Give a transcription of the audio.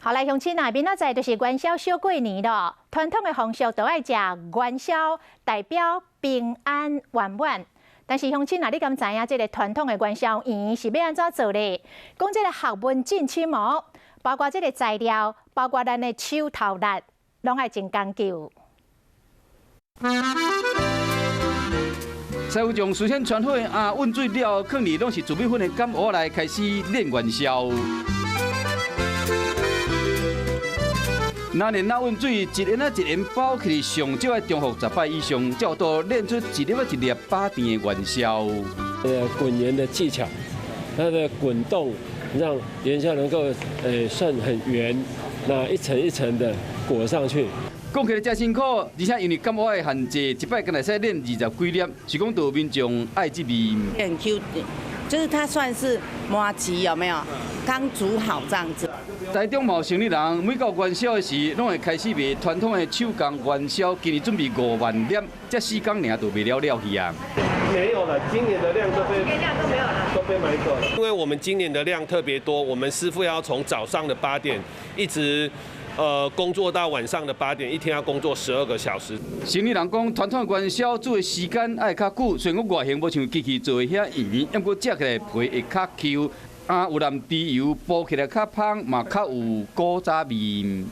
好來，鄉親啊，明仔載就是元宵小過年咯。傳統的風俗都愛食元宵，代表平安圓滿。但是鄉親啊，你敢知影這个傳統的元宵圓是欲按怎做咧？講這个學問真深哦，包括這个材料，包括咱的手頭力，攏愛真講究。師傅將事先傳好的啊，溫水了，囥佇攏是糯米粉的甘芋來開始煉元宵。若煉若溫水，一圓仔一圓包起，上少愛重複10擺以上，才有法煉出一粒仔一粒飽甜的元宵。滾圓的技巧，它的滾動讓元宵能夠算很圓，那一層一層的裹上去。講起來真辛苦，而且因為甘芋的限制，一擺敢若會使煉20幾粒，是講著民眾愛這味。很 Q，就是它算是麻糬，有沒有？剛煮好這樣子。台中嘛有生理人，每到元宵的時，攏會開始賣傳統的手工元宵，今年準備5萬粒，才4工爾就賣了了去啊。沒有了，今年的量都被都沒有了，都被買走了。因為我們今年的量特別多，我們師傅要從早上的8點一直工作到晚上的8點，一天要工作12個小時。生理人講，傳統元宵煮的時間愛較久，雖然講外形無像機器做的遐圓，毋過食起來皮會較 Q，啊有淋豬油，包起來較芳，嘛較有古早味。